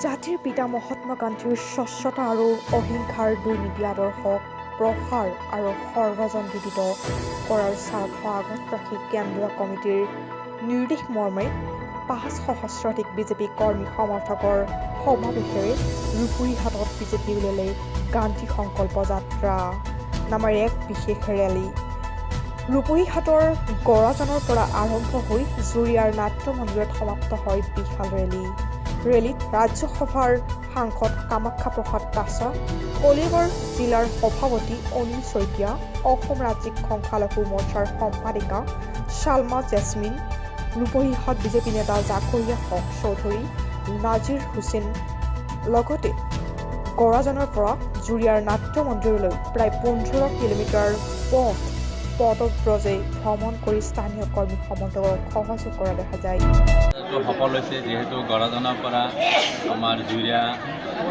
জাতিৰ পিতা মহাত্মা গান্ধীৰ স্বচ্ছতা আৰু অহিংসাৰ দুই নীতি আদৰ্শক প্ৰসাৰ আৰু সৰ্বজন বিদিত কৰাৰ স্বাৰ্থ আগত ৰাখি কেন্দ্ৰীয় কমিটিৰ নিৰ্দেশ মৰ্মে 5 সহস্ৰাধিক বিজেপি কৰ্মী সমৰ্থকৰ সমাৱেশেৰে ৰূপহীহাটত বিজেপি উলিয়ালে গান্ধী সংকল্প যাত্ৰা নামেৰে এক বিশেষ ৰেলী। ৰূপহীহাটৰ গড়াজানৰ পৰা আৰম্ভ হৈ জুৰিয়াৰ নাট্য মন্দিৰত সমাপ্ত হয় বিশাল ৰেলী। ৰেলীত ৰাজ্যসভাৰ সাংসদ কামাখ্যা প্ৰসাদ তাছা, কলিয়াবৰ জিলাৰ সভাপতি অনিল শইকীয়া, অসম ৰাজ্যিক সংখ্যালঘু মৰ্চাৰ সম্পাদিকা ছালমা জেছমিন, ৰূপহীহাট বিজেপি নেতা জাকৰিয়া হক চৌধুৰী, নাজিৰ হুছেইন, লগতে গড়াজানৰ পৰা জুৰিয়াৰ নাট্য মন্দিৰলৈ প্ৰায় 15 কিলোমিটাৰ পথ পদব্ৰজে ভ্ৰমণ কৰি স্থানীয় কৰ্মী সমৰ্থকক সহযোগ কৰা দেখা যায়। এইটো সফল হৈছে, যিহেতু গড়াজানৰ পৰা আমাৰ জুৰীয়া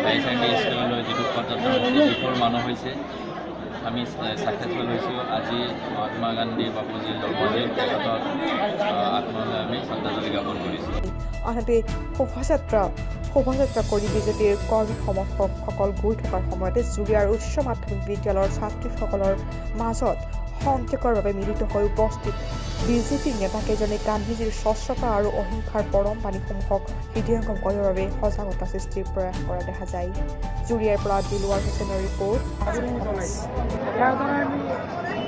হায়াৰ ছেকেণ্ডেৰী স্কুললৈ যিটো পদযাত্ৰা হৈছে, বিপুল মানুহ হৈছে। আমি ছাকচেছফুল হৈছোঁ। আজি মহাত্মা গান্ধী বাপুজীৰ জন্মদিন, তেখেতৰ আত্মালৈ আমি শ্ৰদ্ধাঞ্জলি জ্ঞাপন কৰিছোঁ। আনহাতে শোভাযাত্ৰা শোভাযাত্ৰা কৰি বিজেপিৰ কৰ্মী সমৰ্থকসকল গৈ থকাৰ সময়তে জুৰিয়াৰ উচ্চ মাধ্যমিক বিদ্যালয়ৰ ছাত্ৰীসকলৰ মাজত খন্তেকৰ বাবে মিলিত হৈ উপস্থিত বিজেপিৰ নেতাকেইজনে গান্ধীজীৰ স্বচ্ছতা আৰু অহিংসাৰ পৰম বাণীসমূহক হৃদয়ংগম কৰিবৰ বাবে সজাগতা সৃষ্টিৰ প্ৰয়াস কৰা দেখা যায়। জুৰিয়াৰ পৰা দিলৱাৰ হুছেইনৰ ৰিপৰ্ট, আজিৰ সমাজ। ইয়াৰ দ্বাৰা আমি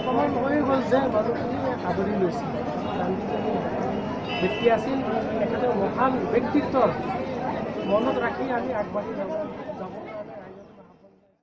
প্ৰমাণ হৈ গ'ল যে মানুহখিনিয়ে আদৰি লৈছিল। গান্ধীজী ব্যক্তি আছিল, তেখেতৰ মহান ব্যক্তিত্বৰ মনত ৰাখি আমি আগবাঢ়ি যাব।